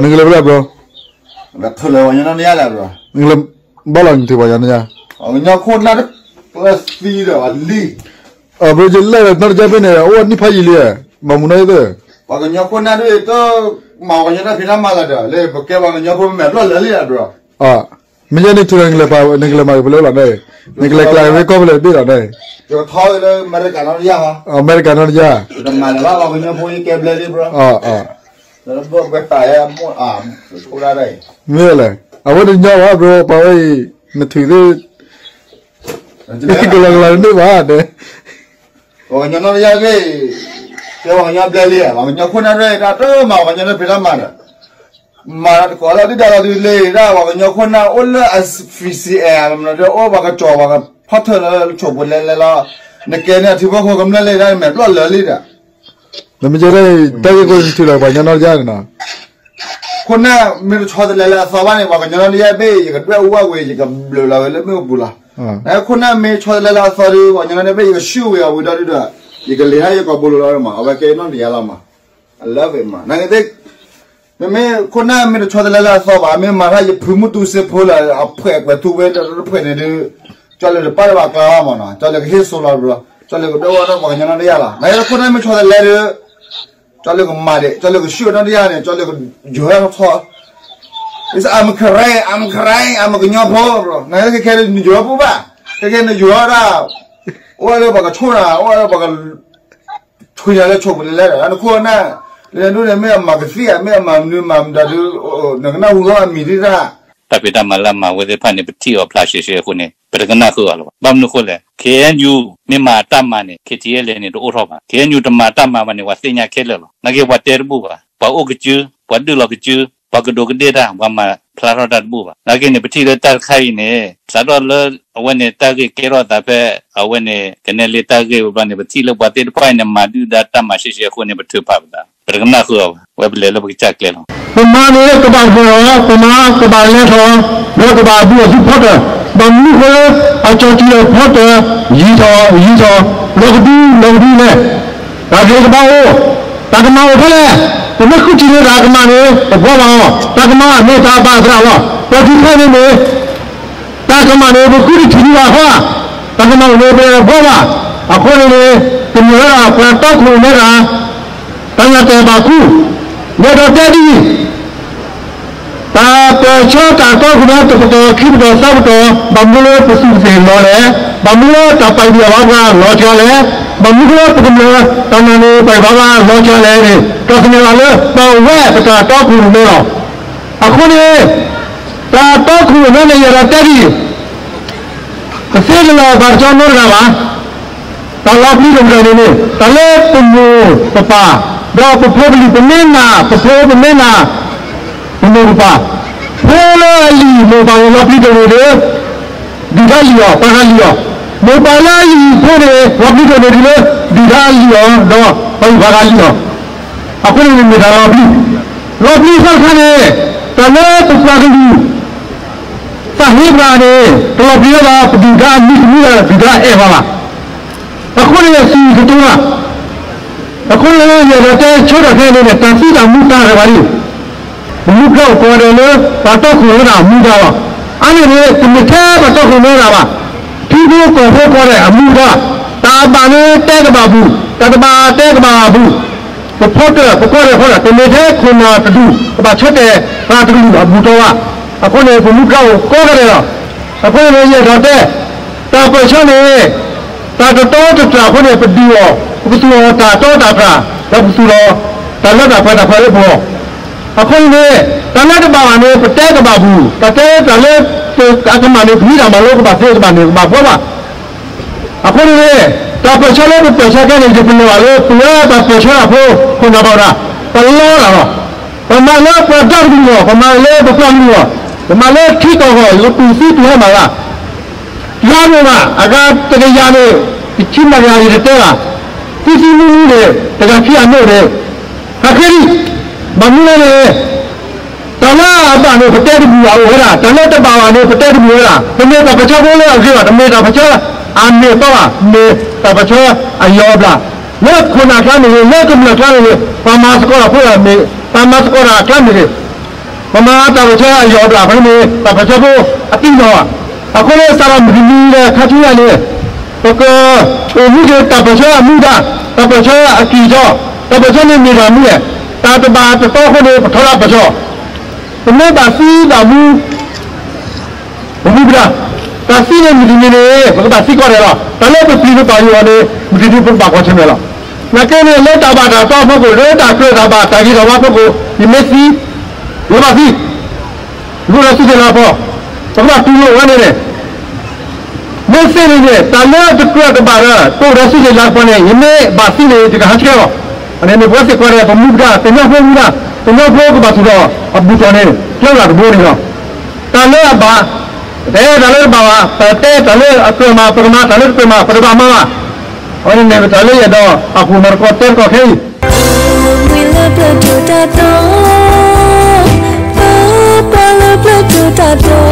နကလဲၤဖဲလဲၣ် bro, နကလဲၤဘၣ်လီၤနထံၣ်ပှၤကညီနီၢ်ယါ, ပှၤကညီခိၣ်နၢ်တကျၢၤသံဒီးလံ, bro ယလဲၤလၢနီၢ်တကၠၢ်ဖဲန့ၣ် အိၣ်နံၣ်ဖးယံာ်လံ, မၤမူနီၢ်ယါသ့ၣ်, ပှၤကညီခိၣ်နၢ်တကျၢၤသံဒီးမၤပှၤကညီတၢ်ဖံးတၢ်မၤလၢာ်ဒီး လၢပကဲပှၤကညီဖိမဲာ်ဘျီၣ်လၢာ်လံ bro. မ့ၢ်ယဲန့ၣ် ထံၣ်ဒီးနကလဲၤပာ် နကလဲၤမၤဖဲလဲၣ်လီၤန့ၣ်, နကလဲၤကျဲၤဖဲကီၢ်ဖဲလဲၣ်တဘ့ၣ်လီၤန့ၣ်, ကထီၣ်လၢအမဲရကၤနီၢ်တယၢ်, အမဲရကၤနီၢ်တယၢ်, တမၤလၢၤဘၣ်ပှၤကညီဖိယကဲဘျဲလံ bro. မ့ၢ်လဲၣ်, အဝဲတညီဘၣ် bro, ပှၤဝဲအံၤ နထံၣ်သ့ၣ် ကလီကလီတန့ၢ်ဘၣ်န့ၣ်, ပှၤကညီနီၢ်တယၢ်သ့ၣ်, ကဲပှၤကညီဘျဲလံ, ပှၤကညီခိၣ်နၢ်ရဲၣ် တၢ်တမၤပှၤကညီတၢ်ဖံးတၢ်မၤဒီး မၤတကိးလီၤဒုၣ်ဒါလီၤဒုးလ့ၤဒၣ် ပှၤကညီခိၣ်နၢ်အိၣ်လၢအ ဖံးစံးအဲၣ် မနုၤဒီး အိၣ်ပှၤကစီၤပှၤကဖီၣ်ထၢၣ်လၢဆိးပူၤလဲၤလဲၤလီၤ, နကဲန့ၣ်အထံဖိကီၢ်ဖိကမျၢၢ်လံဒၣ် မဲာ်ဘျီၣ်လၢာ်လံဒီး, နမ့ၢ်ကဲဒၣ်အံၤ တၢ်ဂ့ၢ်ခိၣ်နထံၣ်လီၤပှၤကညီနီၢ်တယၢ်န့ၣ်နီၤ, ခိၣ်နၢ်မ့ၢ်တဆီတလဲလၢအသီဘၣ်န့ၣ် ပှၤကညီနီၢ်တယၢ်ဘ့ၣ် ယကဒွဲၣ်အူဝဲဝံၤ ယကဘျုးလီၤဝဲလၢမ့ၣ်အူပူၤလီၤ, နခိၣ်နၢ်မ့ၢ်ဆီတလဲလၢအသီဒီး ပှၤကညီနီၢ်တယၢ်ဘ့ၣ် ယကဆူၣ်ဝံၤအဝံၤဒီးဒုးဒီး, ယကလ့ၤတၢ်ယကိာ်ဘိလိၤလီၤမး အဝဲကဲနီၢ်တယၢ်လီၤမး, I love it မး, နကသ့ၣ် မ့မ့ၢ်ခိၣ်နၢ်မ့ၢ်တဆီတလဲလၢအသီဘၣ် မ့ၢ်မၤတၢ်ယဖုမုၢ်တူစ့ဖိလၢ အဖှဲးကွဲးထူဝဲဒီးတဖှဲးန့ၣ်ဒုး, ကၠီလၢတပာ်လၢဘၣ်ကျါဘၣ်မးနီၤ ကၠီလၢကဟ့ၣ်စိလီၤဘျီ, ကၠီလၢကဒွဲၣ်ဝဲဒီးပှၤကညီနီၢ်တယၢ်လီၤ နကသ့ၣ်ခိၣ်နၢ်မ့ၢ်ဆီတလဲဒီး, ကၠီလၢကမၤဒံး ကၠီလၢကဆူၣ်နီၢ်တယၢ်န့ၣ် ကၠီလၢကယိၤထီၣ်ထီၣ်, I'm Karen, I'm Karen, I'm ကညီဖိ, နကသ့ၣ်ခဲခဲဒုးနယိၤထီၣ်ပူၤဘၣ်, ခဲခဲနယိၤထီၣ်ဒၣ်, အိၣ်ဝဲလၢပှၤကဆိၣ်နၤ အိၣ်ဝဲလၢပှၤက ထွံၣ်ညါလၢဆိးပူၤလဲၤလဲၤဒီး နခိၣ်နၢ်, လၢဒိၣ်န့ၣ် မ့ၢ်အမၤကသံၣ်ဧါ မ့ၢ်အမၤမနုၤမၤမတၤဒုး, နကနၢ်ဟူလီၤအမံၤဒံးတၢ်, တၢ်ဖံးတၢ်မၤလၢအမၤဝဲသ့ၣ်တဖၣ်န့ၣ် ပထံၣ်အီၤဖျါရှဲရှဲအဃိန့ၣ် ပတကနၣ်ဃုာ်အီၤလၢၤဘၣ်. ဘၣ်မနုၤအဃိလဲၣ်, ခ့ၣ်အဲၣ်ယူၣ် မ့ၢ်မၤတၢ်မၤန့ၣ် ခ့ၣ်ထံၣ်အဲၣ်လဲၣ်န့ၣ် တအိၣ်ထီၣ်ဘၣ်. ခ့ၣ်အဲၣ်ယူၣ် တမၤတၢ်မၤဘၣ်န့ၣ် ပှၤသ့ၣ်ညါခဲလၢာ်လီၤ. နာ်က့ပှၤတဲတဘူၣ်ဘၣ်, ပှၤအိၣ်ကစု, ပှၤဒုၣ်လီၤကစု, ပှၤကဒူးကဒ့ၣ်တၢ်, ပှၤမၤဖျါထီၣ်တၢ်တဘူၣ်ဘၣ်. နာ်က့န့ၣ် ပထံၣ်လၢတၢ်တခါအံၤန့ၣ် စးထီၣ်လၢအဝဲန့ၣ်တၢ်ဂ့ၢ်ကဲထီၣ်သးဖဲ အဝဲန့ၣ် ကနဲလ့တၢ်ဂ့ၢ်ဝဲဘျီန့ၣ် ပထံၣ်လၢပှၤသ့ၣ်တဖၣ်အံၤန့ၣ် မၤဒုၣ်ဒါတၢ်မၤရှဲရှဲအဃိန့ၣ် ပထုးဖးပသး, ပတကနၣ်ဃုာ်အီၤဘၣ်. ဝဲပလဲၤလၢပကစၢ်ကျဲလီၤ. ပမၤန့ၣ်ကဘၣ်ဂီၤလီၤ, ပမၤကဘၣ်လဲၤထီၣ်, ဒီးကဘၣ်ဒုးအီၤဆူဖီတၢၣ်, ဘၣ်မနုၤဃိလၢ အကၠီၤတံၢ်လၢဖီတၢၣ်, ယံၤထီၣ်, ယံၤထီၣ်, လီၤကဒု, လီၤကဒုလဲၣ်. တၢ်ဂ့ၤကဘၣ်အိၣ်, တၢ်ကမၣ်အိၣ်ဖဲလဲၣ်. ပမ့ၢ်ဃုထံၣ်န့ၢ်တၢ်ကမၣ်န့ၣ် ပဘှီဘၣ်အီၤ, တၢ်ကမၣ်မ့ၢ်တၢ်ဘၣ်သရၣ်လီၤ. ပှၤဒုးဖဲန့ၣ်န့ၣ် တၢ်ကမၣ်န့ၣ် ပဃုတထံၣ်န့ၢ်ဘၣ်ဃီ, တၢ်ကမၣ်န့ၣ် ပဘှီဘၣ်. အဃိန့ၣ်န့ၣ် ကမ့ၢ်ဝဲဒၣ်ပှၤတီခိၣ်ရိၣ်မဲတၢ်, တၢ်ညၣ်တဲာ်ဘၣ်ခူ, ယအဲၣ်ဒိးတဲဒ်အံၤ, တၢ်ပၢၢ်ဆၢတၢ်တီခိၣ်ရိၣ်မဲတပတီၢ်ခံပတီၢ်သၢပတီၢ်, ဘၣ်မနုၤလၢပသူၣ်ကသ့ၣ်လီၤလဲၣ်, ဘၣ်မနုၤလၢတၢ်ပာ်ဒံၣ်အဘၣ်ပှၤလီၤစှၤလဲၣ်, ဘၣ်မနုၤလၢပကမျၢၢ်တၢ်နာ်န့ၣ် ပာ်ဒံၣ်ဘၣ်ပှၤလီၤစှၤလဲၣ်န့ၣ် ဒီးသန့ၤဘၣ်လၢပဝဲပတၢ်တီခိၣ်ရိၣ်မဲလီၤ. အဃိန့ၣ် တၢ်တီခိၣ်ရိၣ်မဲန့ၣ် ယအဲၣ်ဒိးတဲဒ်အံၤ, ပသ့တလၢာ်ဘၣ်တကီနီတဂၤဘၣ်. တၢ်လီၤပျံၤတဂၤန့ၣ်န့ၣ် တၢ်လၢပမိၢ်ပပၢ်, ဒီးပဖိပလံၤပမ့ၢ်နာ်, ပဖိပမ့ၢ်နာ်, ပမိၢ်ပပၢ်, ဖိလၢအလံၣ်မိၢ်ပၢ်န့ၣ် လီၤပျံၤတဂၤန့ၣ်ဒီး ဒုၣ်ဒါလံၣ်အီၤ, ပှၤဂၤလံၣ်အီၤ, မိၢ်ပၢ်လၢအလံၣ်ဖိန့ၣ် လီၤပျံၤတဂၤန့ၣ်ဒီး ဒုၣ်ဒါလံၣ်အီၤ, ဒီးပှၤဂၤလံၣ်အီၤ. အဃိန့ၣ်မ့ၢ်တၢ်လီၤပျံၤ, လီၤပျံၤသ့ၣ်တခါန့ၣ် တၢ်လၢပပှၤကလုာ် သးဟ့ပှၤန့ၣ် တလီၤပျံၤဝဲဒၣ် ပဒုၣ်ဒါအမံၤတမံၤဒီး ဒုၣ်ဒါအဲၣ်ပှၤဘၣ်. အဃိန့ၣ် အသူၣ်ကတိၤဘၣ်. အဃိန့ၣ် ယအဲၣ်ဒိးတဲဆၢထၢၣ်ဖဲန့ၣ်န့ၣ် တၢ်သံတၢ်မူတၢ်ရဲၣ်ဘၣ်လံ. ပမူကြိၣ်ကိးဂၤဒဲးလၢ ပှၤတီခိၣ်ရိၣ်မဲတၢ်မူဒါလီၤ. အါန့ၢ်န့ၣ် တမ့ၢ်ထဲပှၤတီခိၣ်ရိၣ်မဲတဂၤဘၣ်. ထံဖိကီၢ်ဖိကိးဂၤဒဲးအမူဒါ, တၢ်အဘၣ်န့ၣ်တဲကဘၣ်ပူၤ, တၢ်တဘၣ်တဲကဘၣ်ပူၤ. ပဖီတၢၣ်ပကီၢ်ဒဲးဃီဒီး တမ့ၢ်ထဲခိၣ်နၢ်တဒူၣ် ကဘၣ်ဆၢတဲာ်ပှၤတကလုာ်အဘူၣ်တီဘၣ်. အဃိန့ၣ် ပမူဒါအိၣ်ကိးဂၤဒဲးလီၤ. အဃိန့ၣ် ယအဲၣ်ဒိးတဲ တၢ်ပၢၢ်ဆၢန့ၣ် တၢ်တတီတတြၢ်အဃိန့ၣ် ပဒုးအီၤ, ပကသူၣ်လီၤတၢ်တီတၢ်တြၢ်, ဒီးပသူၣ်လီၤတၢ်လၢတၢ်ပှဲၤတၢ်ပှဲၤလၢပဂီၢ်. အဃိန့ၣ် တၢ်လၢတဘၣ်ဘၣ်န့ၣ် ပတဲကဘၣ်ပူၤ, တၢ်တဲတၢ်လၢအကမၣ်န့ၣ် ပမ့ၢ်တၢ်မၤလိ ကဘၣ်သ့ကဘၣ်န့ၣ် ကဘၣ်ဘှီဘၣ်. အဃိန့ၣ် တၢ်ပၢၢ်ဆၢလၢပပၢၢ်ဆၢခဲန့ၣ် ယပလၢၢ်ဘၣ်လၢ ပဝဲတၢ်ပၢၢ်ဆၢတၢ်ဖိ ခိၣ်နၢ်ဘၣ်ဝဲဒၣ် ပလီတၢ်လီၤ. ပမၤလၢပှၤဒီကလုာ်အဂီၢ်, ပမၤလၢပပှၤကလုာ်အဂီၢ်, ပမၤလၢထံကီၢ်အဂီၢ်, ယကတူၢ်သံတူၢ်ဟဲမးလၢ လါနိၣ်ဘၣ် အဂၤတကယၤန့ၣ် တဆံမၤကယၤယတတဲဘၣ်, သံသံမူမူန့ၣ် တဂၤခံဂၤနိၣ်န့ၣ် ဟးဃ့လံ. ဘၣ်မနုၤလဲၣ်န့ၣ် တၢ်လၢအဘၣ်န့ၣ် ပတဲတဘူၣ်ဘၣ်အိၣ်ဝဲဒၣ်, တၢ်လၢတဘၣ်ဘၣ်န့ၣ် ပတဲတဘူၣ်ဝဲဒၣ်, တမ့ၢ်တၢ်ပၢၢ်ဆၢဖိလၢအဂ့ၤဘၣ်, တမ့ၢ်တၢ်ပၢၢ်ဆၢအမ့ၢ်အတီဘၣ်, မ့ၢ်တၢ်ပၢၢ်ဆၢအယီၤအဘျၣ်, လၢခိၣ်နၢ်ကျါမ့ၢ်ဂ့ၤ, လၢကမျၢၢ်ကျါမ့ၢ်ဂ့ၤ, ပှၤမၤသကိးတၢ်ဖိမ့ၢ်, ပှၤမၤသကိးတၢ်ကျါမ့ၢ်ဂ့ၤ ပမၤတၢ်ပၢၢ်ဆၢအယီၢ်အဘျၣ်ဖဲန့ၣ် တၢ်ပၢၢ်ဆၢဖိအသံလီၤ. အဃိန့ၣ် စးထီၣ်မုၢ်တနံၤဒီးခါဆူညါန့ၣ် ပကအိၣ်မူက့ၤတၢ်ပၢၢ်ဆၢအမူဒါ, တၢ်ပၢၢ်ဆၢအကံၢ်အစီ, တၢ်ပၢၢ်ဆၢန့ၣ်မ့ၢ်တၢ်မူအဲ, တၢ်တဘၣ်တတီအဃိန့ၣ် ပထီဒါပၢၢ်ဆၢ, ပမ့ၢ်ဘၣ်သံဘၣ်မူ ပမူပဒါ, တၢ်သံန့ၣ်မုၢ်တနံၤန့ၣ် ပကဘၣ်သံကွၢ်ဒဲးလီၤ. တၢ်လၢပပျံၤပပာ်ယိာ်အီၤန့ၣ် မုၢ်တနံၤပကဘၣ်ကွၢ်ဆၢၣ်မဲာ်လီၤ. နာ်က့န့ၣ် လၢတၢ်ဘၣ်တၢ်တီအဖီခိၣ်, လၢတၢ်ကြၢးတၢ်ဘၣ်တၢ်ဂ့ၤတၢ်ဝါအဖီခိၣ်, ယမ့ၢ်သံ, ယဘၣ်သံ, ယအိၣ်ဒီးစူၢ်က့ၤနာ်က့ၤ, ပကဘၣ်တူၢ်လိာ်ဝဲန့ၣ်န့ၣ် မ့ၢ်သ့န့ၣ်န့ၣ် တၢ်လၢတကြၢးတဘၣ်ဒီး တအိၣ်ဒီးစူၢ်က့ၤနာ်က့ၤန့ၣ် ယမ့ၢ်ဘၣ်သံန့ၣ် ယကဟးဆှဲးလီၤ. အန့ၣ်န့ၣ် ပဝဲသ့ၣ်ကိးဂၤဒဲး ပမူပဒါ ပညီဖိမူဒါ, ပညီဖိကဘၣ်သူၣ်ထီၣ်အဘူၣ်ထီၣ်န့ၣ် ကဲဝဲဒၣ်တဘိန့ၣ်လီၤ. တၢ်လၢအဘၣ်, ပတအဲၣ်တၢ်လၢတဘၣ်ဘၣ်, ပတဲတၢ်လၢအကြၢးမး, ပကမၤတၢ်လၢတကြၢးမး, ပတဘၣ်မၤဘၣ်. အဝဲန့ၣ်န့ၣ် ပတၢ်လၢယအဲၣ်ဒိးအပူၤမၤသကိးတဲသကိးခဲအံၤ မ့ၢ်လၢပျၢၤဒိၣ်တၢ်တီ, ပပှၤလၢပျၢၤဒိၣ်တၢ်တီ,